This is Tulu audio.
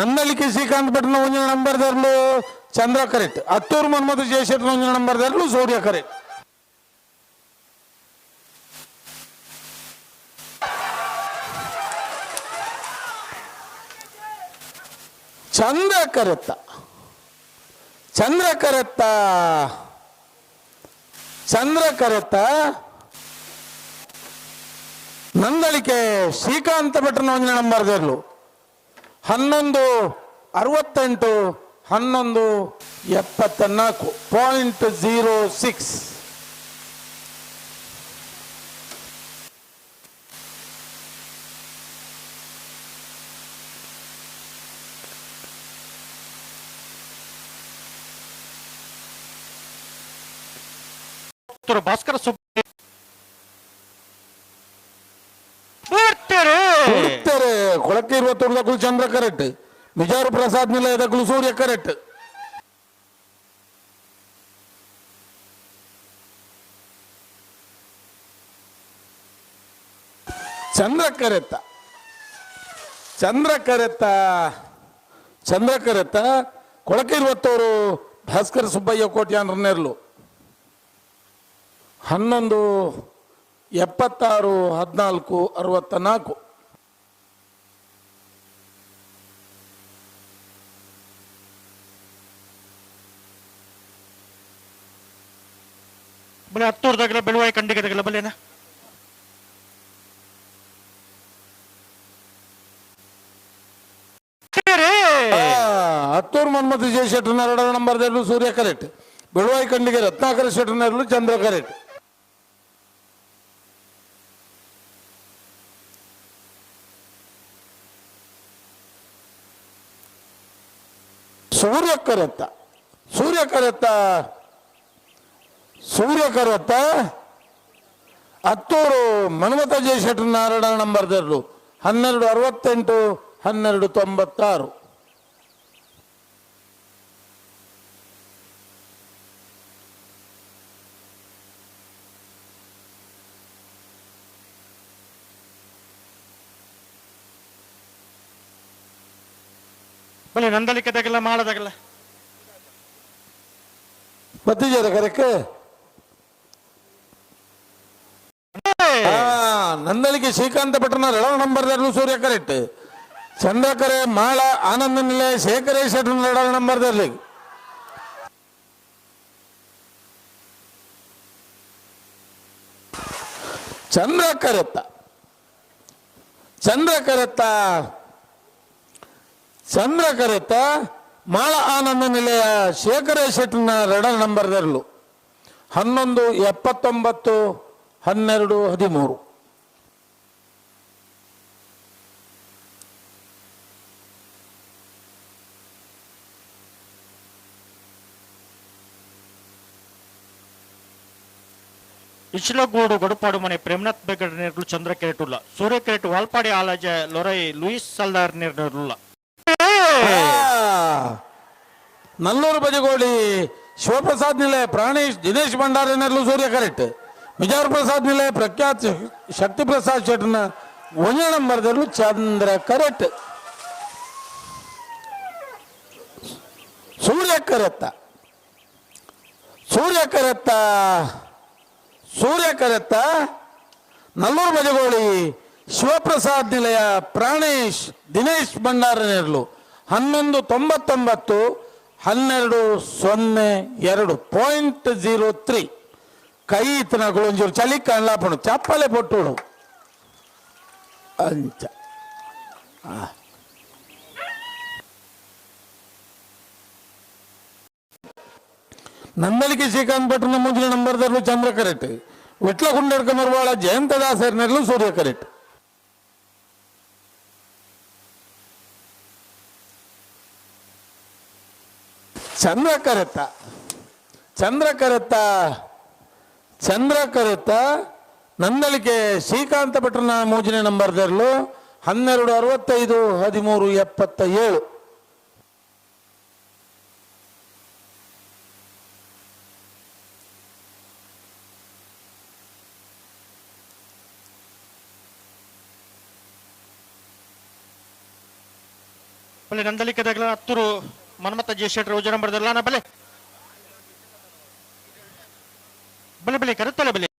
ನಂದಳಿಕೆ ಶ್ರೀಕಾಂತ್ ಭಟ್ನ ಒಂಜಿನ ನಂಬರ್ ದರ್ಲು ಚಂದ್ರ ಕರೆಕ್ಟ್. ಅತ್ತೂರು ಮನ್ಮಥ ಜಯಶೆಟ್ಟನ ಒಂಜಿನ ನಂಬರ್ ದರ್ಲು ಸೂರ್ಯ ಕರೆಕ್ಟ್. ಚಂದ್ರ ಕರೆತ್ತ ಚಂದ್ರ ಕರೆತ್ತ ಚಂದ್ರ ಕರೆತ್ತ ನಂದಳಿಕೆ ಶ್ರೀಕಾಂತ ಭಟ್ರನ ಒಂಜಿನ ನಂಬರ್ ದರ್ಲು 11:68 11:74 .06. ಭಾಸ್ಕರ ಸುಬ್ಬ ಕೊಳಕ್ಕೆ ಇರುವ ತುರ್ದಕ್ಕೂ ಚಂದ್ರ ಕರೆಕ್ಟ್. ಮಿಜಾರು ಪ್ರಸಾದ್ ನಿಲಯದಕ್ಕೂ ಸೂರ್ಯ ಕರೆಕ್ಟ್. ಚಂದ್ರ ಕರೆತ್ತ ಚಂದ್ರ ಕರೆತ್ತ ಚಂದ್ರ ಕರೆತ್ತ ಕೊಳಕೆ ಇರುವತ್ತವರು ಭಾಸ್ಕರ ಸುಬ್ಬಯ್ಯ ಕೋಟ್ಯಾನ್ರನ್ನೆರ್ಲು 11:76 14:64. ಬಲೆ ಹತ್ತೂರ್ದಾಗಲ ಬೆಳುವಾಯಿ ಕಂಡಿಗೆದಾಗಲ ಬಲೇನ. ಹತ್ತೂರು ಮನ್ಮಥ ಜಯಶೆಟ್ಟರ್ನ ಎರಡರ ನಂಬರ್ ಸೂರ್ಯ ಕರೆಕ್ಟ್. ಬೆಳುವಾಯಿ ಖಂಡಿಗೆ ರತ್ನಾಕರ ಶೆಟ್ಟರ್ನೆರಡು ಚಂದ್ರ ಕರೆಕ್ಟ್. ಸೂರ್ಯ ಕರೆತ್ತ ಸೂರ್ಯ ಕರೆತ್ತ ಸೂರ್ಯ ಕರೆತ್ತ ಹತ್ತೂರು ಮನ್ಮಥ ಜಯಶೆಟ್ಟರ್ನ ಎರಡರ ನಂಬರ್ 12:68 12:96. ಬಲೆ ನಂದಳಿಕೆದಾಗಲ್ಲ ಮಾಡದಾಗಲ್ಲ. ಬತ್ತಿಜರ ಕರೆಕ್ಟ್. ನಂದಳಿಕೆ ಶ್ರೀಕಾಂತ ಭಟ್ರನ ಎರಡರ ನಂಬರ್ ಸೂರ್ಯ ಕರೆಕ್ಟ್. ಚಂದ್ರಕರೆ ಮಾಳ ಆನಂದ ನಿಲಯ ಶೇಖರೇ ಶೆಟ್ಟರ್ನ ಎರಡರ ನಂಬರ್ ಚಂದ್ರ ಕರೆತ್ತ ಚಂದ್ರ ಕರೆತ್ತ ಚಂದ್ರ ಕರೆತ್ತ ಮಾಳ ಆನಂದ ನಿಲಯ ಶೇಖರ ಶೆಟ್ಟರ್ನ ಎರಡರ ನಂಬರ್ 11:79 12:13. ಇಚ್ಲಗೂಡು ಗೊಡಪಾಡು ಮನೆ ಪ್ರೇಮನಾಥ್ ಬೇಗಡ ನೇರ್ಲು ಚಂದ್ರ ಕೆರೆಟುಲ್ಲ ಸೂರ್ಯ ಕೆರೆಟು ವಾಲ್ಪಾಡಿ ಆಲಜ ಲೊರೈ ಲೂಯಿಸ್ ಸಲ್ದಾರ್ ನೇರ್ನುಲ್ಲ. ನಲ್ಲೂರು ಬಜಗೋಳಿ ಶಿವಪ್ರಸಾದ್ ನಿಲಯ ಪ್ರಾಣೇಶ್ ದಿನೇಶ್ ಭಂಡಾರಿ ನೆರ್ಲು ಸೂರ್ಯ ಕರೆಕ್ಟ್. ಮಿಜಾರ್ ಪ್ರಸಾದ್ ನಿಲಯ ಪ್ರಖ್ಯಾತ್ ಶಕ್ತಿ ಪ್ರಸಾದ್ ಶೆಟ್ಟರ್ನ ಒಂಜ ನಂಬರ್ ಚಂದ್ರ ಕರೆಕ್ಟ್. ಸೂರ್ಯ ಕರೆತ್ತ ಸೂರ್ಯ ಕರೆತ್ತ ಸೂರ್ಯ ಕರೆತ್ತ ನಲ್ಲೂರು ಬಜಗೋಳಿ ಶಿವಪ್ರಸಾದ್ ನಿಲಯ ಪ್ರಾಣೇಶ್ ದಿನೇಶ್ ಭಂಡಾರ ನೆರ್ಲು 11:99 12:02 .03. ಕೈ ಇತ್ತನಗಳು ಒಂಚೂರು ಚಳಿ ಕಾಣ್ಲಾಪಣು ಚಪ್ಪಲೆ ಪೊಟ್ಟುಡು ಅಂಚ. ನಂದಳಿಕೆ ಶ್ರೀಕಾಂತ್ ಭಟ್ರನ ಮುಂಚಿನ ನಂಬರ್ದಲ್ಲೂ ಚಂದ್ರ ಕರೆಕ್ಟ್. ವಿಟ್ಲ ಮರ್ವಾಳ ಜಯಂತ ದಾಸರ್ನಲ್ಲೂ ಸೂರ್ಯ ಕರೆಕ್ಟ್. ಚಂದ್ರ ಕರೆತ್ತ ಚಂದ್ರ ಕರೆತ್ತ ಚಂದ್ರ ಕರೆತ್ತ ನಂದಳಿಕೆ ಶ್ರೀಕಾಂತ ಭಟ್ರನ ಮೂಜನೇ ನಂಬರ್ದಲ್ಲೂ 12:65 13:77. ಬಲೆ ನಂದಳಿಕೆದಗ್ಲ ಅತ್ತೂರು ಮನ್ಮಥ ಜೆ ಶೆಟ್ರ್ ಒಂಜಿ ನಂಬರ್ ಲಾನ. ಬಲೆ ಬಲೆ ಬಲೆ, ಕರುತ್ತಲೆ ಬಲೆ.